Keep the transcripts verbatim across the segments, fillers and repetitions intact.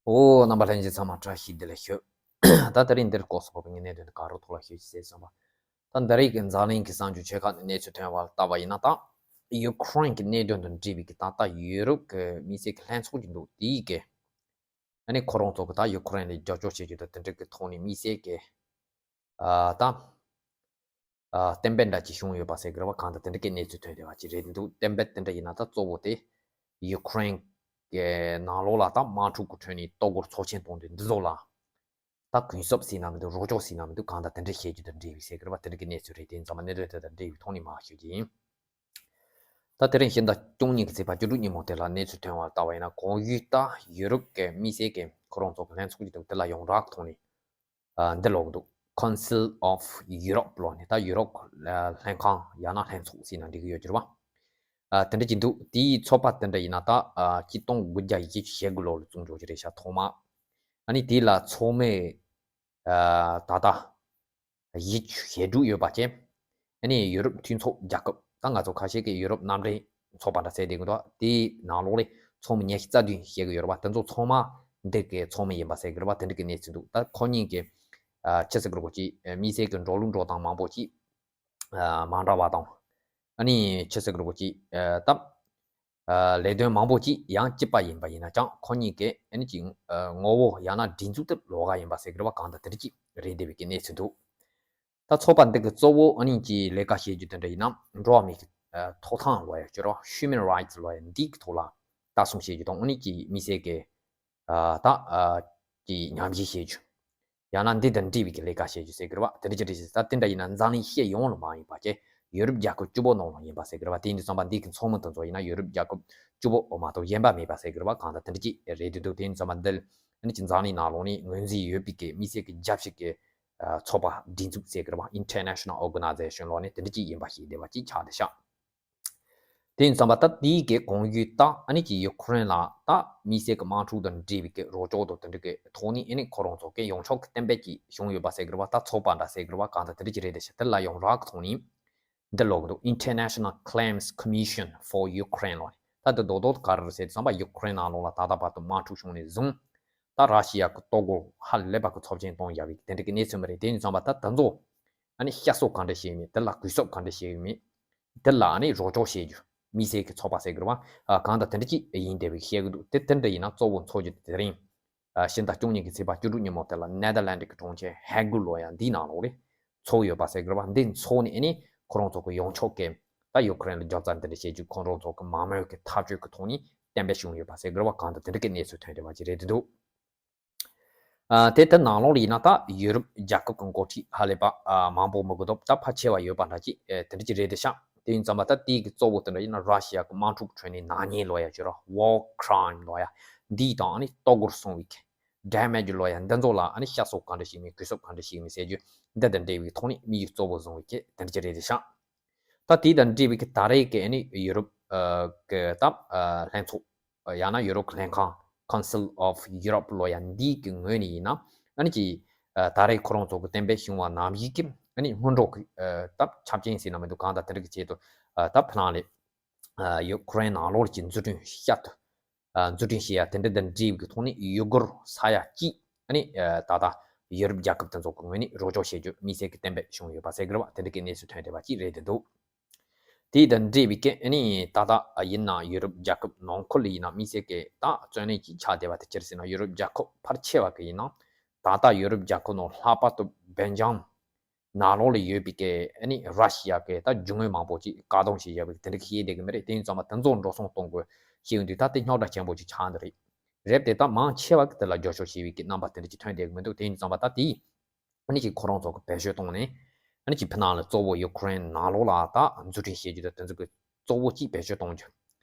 ཨོ། རྣམ་པ་ལྷན་རྒྱས་ཚང་མ་བཀྲ་ཤིས་བདེ་ལེགས་ཞུ། ད་དེ་རིང་འདིར་སྐོར་སོགས་པའི་གནད་དོན་དེ་ག་རུ་ཐོག་ལ་ཤོད་ཅིག་ཟེར་སོང་བ། ད་འདི་རིགས་ཀྱི་འཛམ་གླིང་གི་གསར་འགྱུར་ཆེ་ཁག་ནས་གནས་ཚུལ་ཐོན་བ་ལ་བལྟས་པ་ཡིན་ན། ད་ཡུ་ཁུ་རེན་གྱི་གནད་དོན་དང་འབྲེལ་བའི་གི་ད་ལྟ་ཡུ་རོབ་ཀྱི་དམིགས་བསལ་གྱི་ལྷན་ཚོགས་ཀྱི་འདུག་དེའི་གི་ཨ་ནི་ཁོ་རང་ཚོ་གི་ད་ཡུ་ཁུ་རེན་ལ་རྒྱབ་སྐྱོར་བྱེད་རྒྱུ་དང་དེ་འདྲ་གི་ཐོག་ནས་དམིགས་བསལ་གྱི་ཨ་ད་ཨ་གཏན་འབེབས་འདྲ་ཅིག་བྱུང་ཡོད་པ་ཟེར་གི་རེད་བ། གང་ལྟར་དེ་འདྲ་གི་གནས་ཚུལ་ཐོན་བསྡད་པ་ཅིག་རེད་འདུག་གཏན་འབེབས་དེ་འདྲ་ཡིན་ན་ད་གཙོ་བོ་དེ་ཡུ་ཁུ་རེན་གྱི་ནང་ལོགས་ལ་ད་དམག་འཁྲུག་གི་ཁྲོད་ནས་ལྟོ་གོས་ཚོགས་ཆེན་གཏོང་དུས་འདི་ཚོ་ལ་ད་གུན་གསབ་ཟེར་ན་མི་འདུག་རོགས་སྐྱོར་ཟེར་ན་མི་འདུག་གང་ལྟར་དེ་འདྲ་བྱེད་རྒྱུ་དང་འབྲེལ་བའི་ཟེར་གི་རེད་བ། དེ་འདྲ་གི་གནས་ཚུལ་རེད། དེ་ཡིན་ཙང་མ་གནད་དོན་དེ་དང་འབྲེལ་བའི་ཐོག་ནས་མར་ཞུ་རྒྱུ་ཡིན། ད་དེ་རིང་ཕྱི་ཟླ་བཅུ་གཉིས་ཀྱི་ཚེས་པ་བཅུ་དྲུག་ཉིན་མོ་དེ་ལ་གནས་ཚུལ་ཐོན་བ་ལ་བལྟས་པ་ཡིན་ན། གོང་ཡུལ་ད་ཡུ་རོབ་ཀྱི་དམིགས་བསལ་གྱི་ཁོ་རང་ཚོ་གི་ལྷན་ཚོགས་ཀྱི་སྟེང་དེ་ལ་ཡོངས་གྲགས་ཀྱི་ཐོག་ནས་ཨ་འདི་ལབ་ཀྱི་འདུག Council of Europe ལབ་ནས། ད་ཡུ་རོབ་ལྷན་ཁང་ཡང་ན་ལྷན་ཚོགས་ཟེར་ན་འགྲིག་གི་ཡོད་ཀྱི་རེད་བ། ཨ་དེ་འདྲ་ཅིག་འདུག་དེའི་ཚོགས་པ་དེ་འདྲ་ཡིན་ན་ད་ཨ་ཆིག་སྟོང་དགུ་བརྒྱ་བཞི་བཅུ་ཞེ་དགུ་ལོ་ལ་བཙུགས་འགྲོ་གི་རེད་ཤག་ཐོག་མ། ཨ་ནི་དེ་ལ་ཚོགས་མི་ཨ་ད་ལྟ་བཞི་བཅུ་ཞེ་དྲུག་ཡོད་པ་བྱས། ཨ་ནི་ཡུ་རོབ་མཐུན་ཚོགས་རྒྱལ་ཁབ། ད་ང་ཚོ་ཁ་ཤས་ཀྱིས་ཡུ་རོབ་མནའ་འབྲེལ་ཚོགས་པ་འདྲ་ཟེར་བསྡད་ཀྱི་འདུག་དེའི་ནང་ལོགས་ལ་ཚོགས་མི་ཉི་ཤུ་རྩ་བདུན་བཞེས་ཀྱི་ཡོད་རེད་བ། དེ་ཚོ་ཚང་མ་འདི་གའི་ཚོགས་མི་ཡིན་པ་ཟེར་གྱི་རེད་བ། དེ་འདྲ་གི་གནས་ཚུལ་འདུག་ད་ཁོ་གཉིས་ཀྱི་ཨ་ཆི་ཟེར་གྱི་རེད་གོ་ཅིག་དམིགས་བསལ་གྱི་འགྲོ་ལུགས་འགྲོ་སྟངས་མང་པོ་ཅིག་ཨ་མ་འདྲ་བ་དང་། ཨ་ནི་ཆི་ཟེར་གྱི་རེད་གོ་ཅིག་ཨ་ད་ཨ་ལས་དོན་མང་པོ་ཅིག་ཡང་སྐྱིད་པ་ཡིན་པ་ཡིན་ན་ཅང་ཁོ་གཉིས་ཀས་ཨ་ནི་ཅིག་ཨ་ངོ་བོ་ཡང་ན་སྒྲིག་འཛུགས་དེ་ལོགས་ཀ་ཡིན་པ་ཟེར་གྱི་རེད་བ། གང་ལྟར་དེ་འདྲ་ཅིག་རེད་བསྡད་པའི་གི་གནས་ཚུལ་འདུག་ད་ཚོགས་པ་འདི་གི་གཙོ་བོ་ཨ་ནི་ཅིག་ལས་ཀ་བྱེད་རྒྱུ་དེ་འདྲ་ཡིན་ན། འགྲོ་བ་མིའི་གི་ཨ་ཐོབ་ཐང་ལབ་ཡ་ཅིག་ཡོད་རེད་བ། Human Rights ལབ་ཡ་འདི་གི་ཐོག་ལ་ལྟ་སྲུང་བྱེད་རྒྱུ་དང་། ཨ་ནི་ཅིག་དམིགས་བསལ་གྱི་ཨ་ད་ཨ་ཅིག་ཉམས་ཞིབ་བྱེད་རྒྱུ། ཡང་ན་འདི་དང་འབྲེལ་བའི་གི་ལས་ཀ་བྱེད་རྒྱུ་ཟེར་གྱི་རེད་བ། དེ་འདྲ་ཅིག་རེད་ཟེར། ད་དེ་འདྲ་ཡིན་ན་འཛམ་གླིང་སྤྱི་ཡོངས་ལ་མ་ཡིན་པ་བྱས། ཡུ་རོབ་རྒྱལ་ཁབ་བཅུ་པོ་ནང་ལ་ཡིན་པ་ཟེར་གྱི་རེད་བ། དེ་ཡིན་དུས་ཙམ་པ་འདི་གི་ཚོགས་མི་དེ་ཚོ་ཡིན་ན་ཡུ་རོབ་རྒྱལ་ཁབ་བཅུ་པོ་མ་གཏོགས་གཞན་པ་མེད་པ་ཟེར་གྱི་རེད་བ། གང་ལྟར་དེ་འདྲ་ཅིག་རེད་འདུག་དེ་ཡིན་དུས་ཙམ་པ་འདི་ནི་ཅིག་འཛམ་གླིང་ནང་ལོགས་ནས་ངོས་འཛིན་ཡོད་པའི་གི་དམིགས་བསལ་གྱི་རྒྱལ་སྤྱི་གི་ཨ་ཚོགས་པ་སྒྲིག་འཛུགས་ཟེར་གྱི་རེད་བ། International Organization ལབ་ནས་དེ་འདྲ་ཅིག་ཡིན་པ་ཞིག་བསྡད་པ་ཅིག་ཆགས་བསྡད་ཤག་དེ་ཡིན་ཙམ་པ་ད་དེའི་གི་གོང་ཡུལ་ད་ཨ་ནི་ཅིག་ཡུ་ཁུ་རེན་ལ་ད་དམིགས་བསལ་གྱི་དམག་འཁྲུག་དང་འབྲེལ་བའི་གི་རོགས་སྐྱོར་དང་དེ་འདྲ་གི་ཐོག་ནས་ཨ་ནི་ཁོ་རང་ཚོ་གི་ཡོངས་ཁྱབ་ཀྱི་གཏན་འབེབས་ཅིག་བྱུང་ཡོད་པ་ཟེར་གྱི་རེད་བ། ད་ཚོགས་པ་འདྲ་ཟེར་གྱི་རེད་བ། གང་ལྟར་དེ་འདྲ་ཅིག་རེད་བསྡད་ཤག་དེ་ལ་ཡོངས་གྲགས་ཀྱི་ཐོག་ནས་འདི་ལབ་ཀྱི་འདུག International Claims Commission for Ukraine ལབ་ནས། ད་འདི་རྡོག་རྡོག་ག་རེ་རེད་ཟེར་དུས་ཙམ་པ་ཡུ་ཁུ་རེན་ནང་ལོགས་ལ་ད་ལྟ་བར་དུ་དམག་འཁྲུག་བྱུང་ནས་བཟུང་ད་ར་ཤི་ཡ་གི་ལྟོ་གོས་ཧ་ལས་པ་གི་ཚབས་ཆེན་གཏོང་བཞག་པའི་དེ་འདྲ་གི་གནས་ཚུལ་མ་རེད། དེ་ཡིན་ཙམ་པ་ད་དེ་ཚོ་ཨ་ནི་བསྐྱར་གསོ་གང་འདྲ་བྱེད་ཡོད་མེད། དེ་ལ་གུན་གསབ་གང་འདྲ་བྱེད་ཡོད་མེད། དེ་ལ་ཨ་ནི་རོགས་སྐྱོར་བྱེད་རྒྱུ་དམིགས་བསལ་གྱི་ཚོགས་པ་ཟེར་གྱི་རེད་བ། ཨ་གང་ལྟར་དེ་འདྲ་ཅིག་ཡིན་བསྡད་པའི་བཤད་ཀྱི་འདུག་དེ་དེ་འདྲ་ཡིན་ན་གཙོ་བོ་ཚོགས་རྒྱུ་དེ་དེ་རིང་ཨ་ཕྱི་ཟླ་བཅུ་གཉིས་ཀྱི་ཚེས་པ་བཅུ་དྲུག་ཉིན་མོ་དེ་ལ་ནེ་དར་ལེན་ཌི་གི་གྲོང་ཁྱེར་ཧེག་ལབ་ཡ་འདིའི་ནང་ལོགས་ལ་ཚོགས་ཡོད་པ་ཟེར་གྱི་རེད་བ། འདི་ཚོགས་ནས་ཨ་ནི་ཁོ་རང་ཚོ་གི་ཡོངས་ཁྱབ་ཀྱི་ད་ཡུ་ཁུ་རེན་ལ་རྒྱབ་རྩ་འདི་འདྲ་བྱེད་རྒྱུ་ཁོ་རང་ཚོ་གི་མ་དངུལ་གྱི་ཐབས་ཇུས་ཀྱི་ཐོག་ནས་གཏན་འབེབས་བྱུང་ཡོད་པ་ཟེར་གྱི་རེད་བ། གང་ལྟར་དེ་འདྲ་གི་གནས་ཚུལ་ཐོན་བསྡད་པ་ཅིག་རེད་འདུག་ཨ་དེ་ལྟར་ནང་ལོགས་ལ་ཡིན་ན་ད་ཡུ་རོབ་རྒྱལ་ཁབ་ཀྱི་འགོ་ཁྲིད་ཧ་ལས་པ་ཨ་མང་པོ་མི་དགོས་དོ། ད་ཕལ་ཆེ་བ་ཡོད་པ་འདྲ་ཅིག་ཨེ་དེ་འདྲ་ཅིག་རེད་དེ་ཤག་དེ་ཡིན་ཙམ་པ་ད་དེའི་གི་གཙོ་བོ་དེ་འདྲ་ཡིན་ན་ར་ཤི་ཡ་གི་དམག་འཁྲུག་ཁྲོད་ནས་ནག་ཉེས་ལབ་ཡ་ཅིག་ཡོད་རེད་བ། War crime ལབ་ཡ་འདི་དང་ཨ་ནི་ལྟོ་གོས་སོང་བའི་གི་damage ལབ་ཡ་འདི་ཚོ་ལ་ཨ་ནི་བསྐྱར་གསོ་གང་འདྲ་ཞིག་མིན། གུན་གསབ་གང་འདྲ་ཞིག་མིན་ཟེར་རྒྱུ་འདི་དང་འབྲེལ་བའི་ཐོག་ནས་དམིགས་ཡུལ་གཙོ་བོ་བཟུང་བའི་གི་དེ་འདྲ་ཅིག་རེད་དེ་ཤག་ད་དེ་དང་འབྲེལ་བའི་གི་ད་རེས་ཀྱི་ཨ་ནི་ཡུ་རོབ་ཨ་གི་ད་ཨ་ལྷན་ཚོགས་ཡང་ན་ཡུ་རོབ་ཀྱི་ལྷན་ཁང་Council of Europe ལབ་ཡ་འདི་གི་ངོས་ནས་ཡིན་ན་ཨ་ནི་ཅིག་ཨ་ད་རེས་ཁོ་རང་ཚོ་གི་གཏན་འབེབས་བྱུང་བ་ནང་བཞིན་གྱི་ཨ་ནི་སྔོན་འགྲོ་གི་ཨ་ད་ཆབ་ཆེན་ཟེར་ན་མི་འདུག་གང་ལྟར་དེ་འདྲ་གི་ཆེད་དུ་ཨ་ད་ཕ་ནང་ལ་ཨ་ཡུ་ཁུ་རེན་ནང་ལོགས་ཀྱི་འཛུགས་སྐྲུན་བཤད་དུ་ཨ་འཛུགས་སྐྲུན་བྱེད་ཡ་དེ་འདྲ་དང་འབྲེལ་བའི་ཐོག་ནས་ཡུ་གུར་ས་ཡ་གཅིག་ཨ་ནི་ཨ་ད་ལྟ་ཡུ་རོབ་རྒྱལ་ཁབ་དེ་ཚོ་གི་ངོས་ནས་རོགས་སྐྱོར་བྱེད་རྒྱུ་དམིགས་བསལ་གྱི་གཏན་འབེབས་བྱུང་ཡོད་པ་ཟེར་གི་རེད་བ། དེ་འདྲ་གི་གནས་ཚུལ་ཐོན་བསྡད་པ་ཅིག་རེད་འདུག་དེ་དང་འབྲེལ་བའི་གི་ཨ་ནི་ད་ལྟ་ཡིན་ན་ཡུ་རོབ་རྒྱལ་ཁབ་ནང་ཁུལ་ལ་ཡིན་ན་དམིགས་བསལ་གྱི་ད་བརྩོན་ལེན་ཅིག་ཆགས་བསྡད་པ་དེ་ཅི་རེད་ཟེར་ན་ཡུ་རོབ་རྒྱལ་ཁབ་ཕལ་ཆེ་བ་གི་ཡིན་ན་ད་ལྟ་ཡུ་རོབ་རྒྱལ་ཁབ་ནང་ལྷག་པར་དུ་སྦེལ་ཇམ་ནང་ལོགས་ལ་ཡོད་པའི་གི་ཨ་ནི་ར་ཤི་ཡ་གི་ད་རྒྱུ་དངོས་མང་པོ་ཅིག་བཀག་སྡོམ་བྱས་བཞག་པའི་དེ་འདྲ་གི་བཤད་བསྡད་གི་མི་རེད། དེ་ཡིན་ཙང་མ་དེ་ཚོ་འགྲོ་སོང་གཏོང་དགོས་བཤད་ཡོང་དུས་ད་དེ་རྙོག་དྲ་ཆེན་པོ་ཅིག་ཆགས་འདི་རེད། རེད་དེ་ད་མང་ཆེ་བ་གི་དེ་ལ་རྒྱབ་སྐྱོར་བྱས་པའི་གི་རྣམ་པ་དེ་འདྲ་ཅིག་ཐོན་བསྡད་གི་མི་འདུག་དེ་ཡིན་ཙང་མ་ད་དེ་ཨ་ནི་ཅིག་ཁོ་རང་ཚོ་གི་བེད་སྤྱོད་བཏང་ནས་ཨ་ནི་ཅིག་ཕི་ནང་ལ་གཙོ་བོ་ཡུ་ཁུ་རེན་ནང་ལོགས་ལ་ད་འཛུགས་སྐྲུན་བྱེད་རྒྱུ་དང་དེ་ཚོ་གི་གཙོ་བོ་གཅིག་བེད་སྤྱོད་གཏོང་རྒྱུ།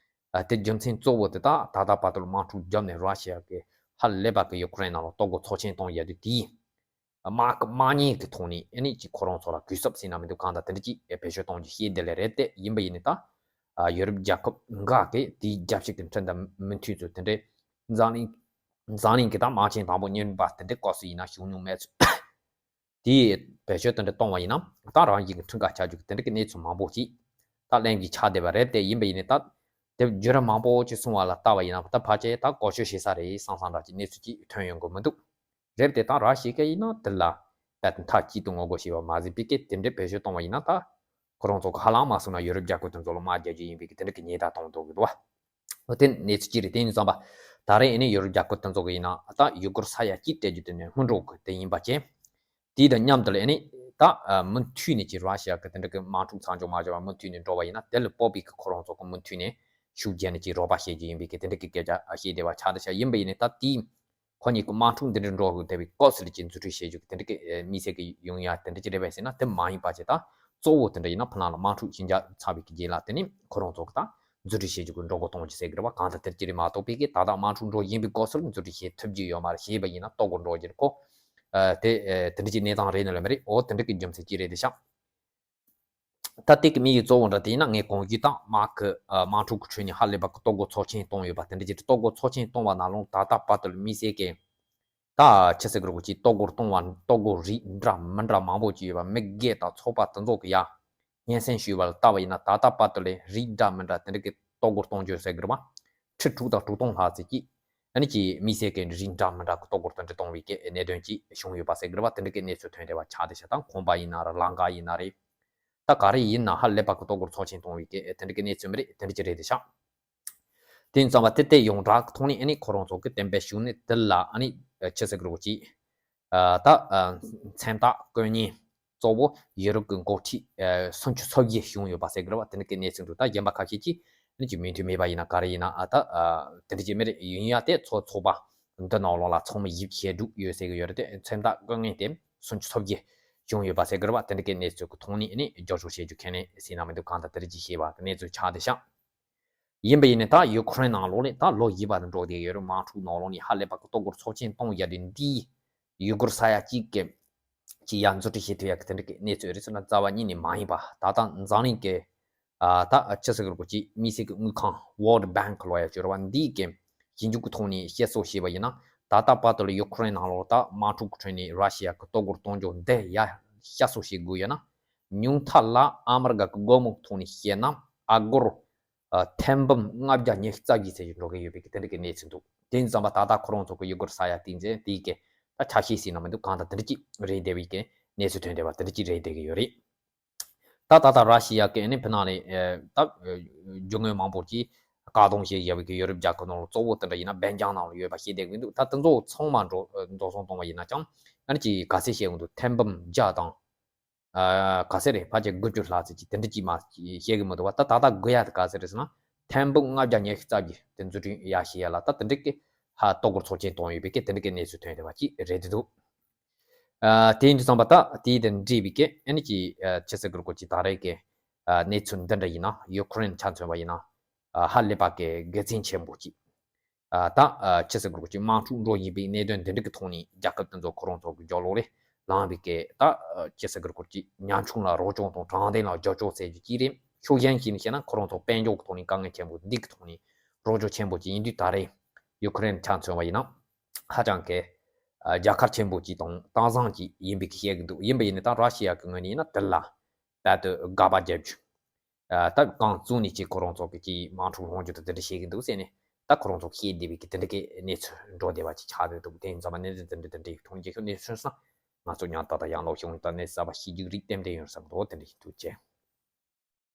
ཨ་དེ་རྒྱུ་མཚན་གཙོ་བོ་དེ་ད་ད་ལྟ་བར་དུ་དམག་འཁྲུག་བརྒྱབ་ནས་ར་ཤི་ཡ་གི་ཧ་ལས་པ་གི་ཡུ་ཁུ་རེན་ནང་ལ་ལྟོ་གོས་ཚོགས་ཆེན་གཏོང་ཡ་དུས་དེའི་དམག་གི་དམག་ཉེས་ཀྱི་ཐོག་ནས་ཨ་ནི་ཅིག་ཁོ་རང་ཚོ་ལ་གུས་ཞབས་ཟེར་ན་མི་འདུག་གང་ལྟར་དེ་འདྲ་ཅིག་བེད་སྤྱོད་གཏོང་རྒྱུ་བཤད་བསྡད་ལེ་རེད་དེ། ཡིན་པ་ཡིན་ནི་ད་ཨ་ཡུ་རོབ་རྒྱལ་ཁབ་འགའ་གི་དེའི་རྒྱབ་ཕྱོགས་ཀྱི་ཁྲིམས་དང་མི་མཐུན་ཚུལ་དེ་འདྲའི་འཛམ་གླིང་འཛམ་གླིང་གི་ད་དམག་ཆེན་དང་པོ་གཉིས་པ་དེ་འདྲའི་སྐབས་སུ་ཡིན་ན་བྱུང་མྱོང་མེད་ཚུལ། དེའི་བེད་སྤྱོད་དེ་འདྲ་གཏོང་བ་ཡིན་ན་ད་རང་བཞིན་གྱི་ཁྲིམས་ཁང་ཆ་རྒྱུས་ཀྱི་དེ་འདྲ་གི་གནས་ཚུལ་མང་པོ་ཞིག་ད་གླེང་གི་ཆགས་བསྡད་པ་རེད་དེ། ཡིན་པ་ཡིན་ནི་ད་ དེ་བརྒྱུད་རིམ་མང་པོ་ཅིག་སོང་བ་ལ་ལྟ་བ་ཡིན་ན་ད་ཕལ་ཆེར་ད་བཀོལ་སྤྱོད་བྱེད་ས་རེད་བསམ་བསམ་འདྲ་ཅིག་གནས་ཚུལ་ཅིག་ཐོན་ཡོང་གི་མི་འདུག་རེད་དེ་ད་ར་ཤི་ཡ་ཡིན་ན་དེ་ལ་རྦད་དེ་མཐའ་གཅིག་ཏུ་ངོ་རྒོལ་བྱས་པ་མ་ཟད་པའི་སྐད་དེ་འདྲའི་བེད་སྤྱོད་གཏོང་བ་ཡིན་ན་ད་ཁོ་རང་ཚོ་གི་ཧ་ལམ་མ་སོང་ན་ཡོ་རོབ་རྒྱལ་ཁབ་དེ་ཚོ་ལ་དམག་རྒྱག་རྒྱུ་ཡིན་པའི་གི་དེ་འདྲ་གི་ཉེན་བརྡ་གཏོང་འདུག་གི་འདུག་བ། འོ་དེ་གནས་ཚུལ་གཅིག་རེད། དེ་ཡིན་ཙང་པ་ད་རེས་ཨ་ནི་ཡོ་རོབ་རྒྱལ་ཁབ་དེ་ཚོ་གི་ཡིན་ན་ད་ཡུ་གུར་ས་ཡ་གཅིག་སྤྲད་རྒྱུ་དེ་ནས་སྔོན་འགྲོ་གི་དེ་ཡིན་པ་བྱས། དེ་དང་མཉམ་དུ་ལ་ཨ་ནི་ད་མུ་མཐུད་ནས་ཀྱི་ར་ཤི་ཡ་གི་དེ་འདྲ་གི་དམག་འཁྲུག་མཚམས་འཇོག་མ་བྱས་པ་མུ་མཐུད་ནས་འགྲོ་བ་ཡིན་ན་དེ་ལ་སྤོབས་པའི་གི་ཁོ་རང་ཚོ་གི་མུ་མཐུད་ནས་ཤུགས་རྒྱག་ནས་ཀྱི་རོགས་པ་བྱེད་རྒྱུ་ཡིན་པའི་གི་དེ་འདྲ་གི་སྐད་ཆ་བཤད་བསྡད་པ་ཆགས་བསྡད་ཤག་ཡིན་པ་ཡིན་ནའི་ད་དེའི་ཁོ་གཉིས་ཀྱི་དམག་འཁྲུག་འདི་འདྲ་འགྲོ་དགོས་བསྡད་པའི་སྐབས་སུ་ལ་ཀྱི་འཛུལ་ཁྲིད་བྱེད་རྒྱུ་གི་དེ་འདྲ་གི་དམིགས་བསལ་གྱི་ཡོང་ཡ་དེ་འདྲ་ཅིག་རེད་པས་ཟེར་ན་དེ་མ་ཡིན་པ་ཅིག་ད་གཙོ་བོ་དེ་འདྲ་ཡིན་ན་ཕ་ལང་ལ་དམག་འཁྲུག་ཞི་འཇགས་ཚར་བའི་གི་རྗེས་ལ་དེ་ནི་ཁོ་རང་ཚོ་གི་ད་འཛུལ་ཁྲིད་བྱེད་རྒྱུ་གི་འགྲོ་སྒོ་གཏོང་རྒྱུ་ཟེར་གི་རེད་བ། གང་ལྟར་དེ་ཅི་རེད་མ་གཏོགས་པའི་གི་ད་ལྟ་དམག་འཁྲུག་འགྲོ་བཞིན་པའི་སྐབས་སུ་ལ་འཛུལ་ཁྲིད་བྱེད་ཐུབ་རྒྱུ་ཡོད་མ་རེད། ཞེས་པ་ཡིན་ན་ལྟོ་གོས་འགྲོ་རྒྱུ་རེད་ཁོ། ཨ་དེ་ཨ་དེ་འདྲ་ཅིག་གནས་སྟངས་རེད་ནི་ལ་མ་རེད། འོ་དེ་འདྲ་གི་རྒྱུ་མཚན་ཅིག་རེད་དེ་ཤག་ད་ལྟའི་གི་དམིགས་ཡུལ་གཙོ་བོ་འདྲ་དེ་ཡིན་ན་ངས་གོང་ཞུས་དང་དམག་གི་ཨ་དམག་འཁྲུག་གི་ཁྲོད་ནས་ཧ་ལས་པ་གི་ལྟོ་གོས་ཚབས་ཆེན་བཏང་ཡོད་པ་དེ་འདྲ་ཅིག་ལྟོ་གོས་ཚབས་ཆེན་བཏང་བ་ནང་ལོགས་ད་ལྟ་བར་དུ་ལ་དམིགས་བསལ་གི་ད་ཆི་ཟེར་གི་རེད་གོ་ཅིག་ལྟོ་གོས་གཏོང་བ་ལྟོ་གོས་རིགས་འདྲ་མི་འདྲ་མང་པོ་ཅིག་ཡོད་པ་མི་སྒེར་དང་ཚོགས་པ་དེ་ཚོ་གི་ཡ་སྙན་སེང་ཞུས་པ་ལ་ལྟ་བ་ཡིན་ན་ད་ལྟ་བར་དུ་ལས་རིགས་འདྲ་མི་འདྲ་དེ་འདྲ་གི་ལྟོ་གོས་གཏོང་རྒྱུ་ཟེར་གི་རེད་བ། ཁྲི་དྲུག་དང་དྲུག་སྟོང་ལྷག་ཙམ་ཅིག་ཨ་ནི་ཅིག་དམིགས་བསལ་གི་རིགས་འདྲ་མི་འདྲ་གི་ལྟོ་གོས་དེ་འདྲ་གཏོང་བའི་གི་གནད་དོན་ཅིག་བྱུང་ཡོད་པ་ཟེར་གི་རེད་བ། དེ་འདྲ་གི་གནས་ཚུལ་ཐོན་བསྡད་པ་ཆགས་བསྡད་ཤག་ད་ཁང་པ་ཡིན་ན་རེད་ལམ་ཁ་ཡིན་ན་རེད། ད་ག་རེ་ཡིན་ན་ཧ་ལས་པ་གི་ལྟོ་གོས་ཚབས་ཆེན་གཏོང་བའི་གི་དེ་འདྲ་གི་གནས་ཚུལ་མི་རེད། དེ་འདྲ་ཅིག་རེད་དེ་ཤག་དེ་ཡིན་ཙང་བ་དེ་ལྟའི་ཡོངས་གྲགས་ཀྱི་ཐོག་ནས་ཨ་ནི་ཁོ་རང་ཚོ་གི་བསྟན་པའི་གཞུང་ནས་དེ་ལ་ཨ་ནི་ཆི་ཟེར་གི་རེད་གོ་ཅིག་ཨ་ད་ཨ་མཚན་རྟགས་བཀོད་མཁན་གཙོ་བོ་ཡུ་རོབ་ཀྱི་འགོ་ཁྲིད་ཨ་སུམ་ཅུ་སོ་བརྒྱད་བྱུང་ཡོད་པ་ཟེར་གི་རེད་བ། དེ་འདྲ་གི་གནས་ཚུལ་འདུག་ད་གཞན་པ་ཁ་ཤས་ཀྱིས་ཨ་ནི་ཅིག་མོས་མཐུན་མེད་པ་ཡིན་ན་ག་རེ་ཡིན་ན་ཨ་ད་ཨ་དེ་འདྲ་ཅིག་མི་རེད། ཡིན་ཡ་དེ་ཚོ་ཚོགས་པ་འདི་ནང་ལོགས་ལ་ཚང་མ་ཡིག་ཆ་བསྒྲིགས་ཡོད་ཟེར་གི་ཡོད་རེད། དེ་མཚན་རྟགས་བཀོད་མཁན་དེ་སུམ་ཅུ་སོ་བརྒྱད་བྱུང་ཡོད་པ་ཟེར་གི་རེད་བ། དེ་འདྲ་གི་གནས་ཚུལ་གི་ཐོག་ནས་ཨ་ནི་བསྐྱར་ཞིབ་བྱེད་རྒྱུ་ཁས་ལེན་ཟིན་ན་མི་འདུག་གང་ལྟར་དེ་རིགས་ཀྱི་ཤེས་པ་གི་གནས་ཚུལ་ཆགས་བསྡད་ཤག་ཡིན་པ་ཡིན་ནའི་ད་ཡུ་ཁུ་རེན་ནང་ལོགས་ནས་ད་ལོ་བཞི་བར་དུ་འགྲོ་བསྡད་ཡོད་རེད། དམག་འཁྲུག་ནང་ལོགས་ནས་ཧ་ལས་པ་གི་ལྟོ་གོས་ཚབས་ཆེན་གཏོང་ཡ་དེ་འདིའི་ཡུ་གུར་ས་ཡ་གཅིག་གི་ཅི་ཡ་འཛུལ་ཁྲིད་བྱེད་ཐུབ་ཡ་གི་དེ་འདྲ་གི་གནས་ཚུལ་རེད་ཟེར་ན་རྩ་བ་ཉིད་ནས་མ་ཡིན་པ། ད་ལྟ་འཛམ་གླིང་གི་ཨ་ད་ཅི་ཟེར་གི་རེད་གོ་ཅིག་དམིགས་བསལ་གི་དངུལ་ཁང་World Bank་ལོ་ཡ་ཅོ་ར་བ་འདིའི་གི་ཞིབ་འཇུག་གི་ཐོག་ནས་བཤད་སྲོལ་བྱས་པ་ཡིན་ན་ད་ལྟ་བར་དུ་ལ་ཡུ་ཁུ་རེན་ནང་ལོགས་ད་དམག་འཁྲུག་གི་ཁྲོད་ནས་ར་ཤི་ཡ་གི་ལྟོ་གོས་གཏོང་རྒྱུ་འདི་ཡ་བཤད་སྲོལ་བྱེད་དགོས་ཡོད་ན་ཉུང་མཐའ་ལ་ཨ་མི་རི་ཀ་གི་སྒོར་མོ་གི་ཐོག་ནས་བཤད་ན་ཨ་སྒོར་ཨ་ཐེར་འབུམ་ལྔ་བརྒྱ་ཉི་ཤུ་རྩ་བརྒྱད་ཙམ་ཞིག་འགྲོ་གི་ཡོད་པའི་གི་དེ་འདྲ་གི་གནས་ཚུལ་འདུག་དེ་ཡིན་ཙང་པ་ད་ལྟ་ཁོ་རང་ཚོ་གི་ཡུ་གུར་ས་ཡ་དེ་འཛིན་དེའི་གི་ད་ཆ་ཤས་ཟིན་ན་མི་འདུག་གང་ལྟར་དེ་འདྲ་ཅིག་རེད་བསྡད་པའི་གི་གནས་ཚུལ་ཐོན་བསྡད་པ་དེ་འདྲ་ཅིག་རེད་བསྡད་གི་ཡོད་རེད། ད་ད་ལྟ་ར་ཤི་ཡ་གི་ཨ་ནི་ཕི་ནང་ནས་ཨ་ད་ཨ་རྒྱུ་དངོས་མང་པོ་ཅིག་བཀག་སྡོམ་བྱས་བཞག་པའི་གི་ཡོ་རོབ་རྒྱལ་ཁབ་ནང་ལ་གཙོ་བོ་དེ་འདྲ་ཡིན་ན་སྦེལ་ཇམ་ནང་ལ་ཡོད་པ་ཤེས་བསྡད་གི་འདུག་ད་དེ་ཚོ་ཚང་མ་འགྲོ་འགྲོ་སོང་གཏོང་བ་ཡིན་ན་ཅང་ཨ་ནི་ཅིག་ག་ཚད་བཤད་གི་འདུག་ཐེར་འབུམ་བརྒྱ་དང་ཨ་ག་ཚད་རེད། ཕལ་ཆེར་དགུ་བཅུ་ལྷག་ཙམ་ཅིག་དེ་འདྲ་ཅིག་མ་བཤད་གི་མི་འདུག་བ། ད་ད་ལྟ་དགོས་ཡ་དེ་ག་ཚད་རེད་ཟེར་ན་ཐེར་འབུམ་ལྔ་བརྒྱ་ཉི་ཤུ་རྩ་བརྒྱད་དེ་འཛུལ་སྐྲུན་ཡ་བྱེད་ཡ་ལ་ད་དེ་འདྲ་གི་ཧ་ལྟོ་གོས་ཚབས་ཆེན་གཏོང་ཡོད་པའི་གི་དེ་འདྲ་གི་གནས་ཚུལ་ཐོན་བསྡད་པ་ཅིག་རེད་འདུག་ཨ་དེ་ཡིན་དུས་ཙམ་པ་ད་དེའི་དང་འབྲེལ་བའི་གི་ཨ་ནི་ཅིག་ཨ་ཆི་ཟེར་གི་རེད་གོ་ཅིག་ད་རེས་ཀྱི་ཨ་གནས་ཚུལ་འདི་འདྲ་ཡིན་ན་ཡུ་ཁུ་རེན་ཆ་མཚོན་པ་ཡིན་ན་ཨ་ཧ་ལས་པ་གི་དགེ་མཚན་ཆེན་པོ་ཅིག་ཨ་ད་ཨ་ཆི་ཟེར་གི་རེད་གོ་ཅིག་དམག་འཁྲུག་འགྲོ་བཞིན་པའི་གནད་དོན་འདི་འདྲ་གི་ཐོག་ནས་རྒྱལ་ཁབ་དེ་ཚོ་ཁོ་རང་ཚོ་གི་རྒྱབ་ལོགས་ལ་ལངས་པའི་གི་ད་ཨ་ཆི་ཟེར་གི་རེད་གོ་ཅིག་ཉམ་ཆུང་ལ་རོགས་སྐྱོར་དང་དྲང་བདེན་ལ་རྒྱབ་སྐྱོར་ཟེར་རྒྱུ་ཅིག་རེད། ཕྱོགས་གཞན་ཞིག་ནས་བཤད་ན་ཁོ་རང་ཚོ་དཔལ་འབྱོར་གི་ཐོག་ནས་དཀའ་ངལ་ཆེན་པོ་འདི་གི་ཐོག་ནས་རོགས་སྐྱོར་ཆེན་པོ་ཅིག་ཡིན་དུས་ད་རེས་ཡུ་ཁུ་རེན་ཆ་མཚོན་པ་ཡིན་ན་ཧ་ཅང་གི་ཨ་རྒྱལ་ཁ་ཆེན་པོ་ཅིག་དང་དྭངས་གཙང་ཅིག་ཡིན་པའི་གི་བཤད་གི་འདུག་ཡིན་པ་ཡིན་ནའི་ད་ར་ཤི་ཡ་གི་ངོས་ནས་ཡིན་ན་དེ་ལ་རྦད་དེ་དགག་པ་རྒྱབ་རྒྱུ། ཨ་ད་རྐང་བཙུགས་ནས་ཅིག་ཁོ་རང་ཚོ་གི་ཅིག་དམག་འཁྲུག་སློང་རྒྱུ་དང་དེ་འདྲ་བཤད་གི་འདུག་ཟེར་ནས་ད་ཁོ་རང་ཚོ་བཤད་བསྡད་པའི་གི་དེ་འདྲ་གི་གནས་ཚུལ་འགྲོ་བསྡད་པ་ཅིག་ཆགས་བསྡད་འདུག་དེ་ཡིན་ཙང་མ་གནས་ཚུལ་དེ་འདྲ་དེ་འདྲ་ཡིག་ཐོག་རྒྱལ་ཁབ་གནས་ཚུལ་སོང་ན་ང་ཚོ་ཉམ་ཐག་དང་ཡང་ལོག་བྱུང་ད་གནས་གསར་པ་ཤེས་རྒྱུ་རིགས་ཏན་ཏན་ཡོད་བསམ་འདུག་དེ་འདྲ་ཡིན་འདུག་ཅེས།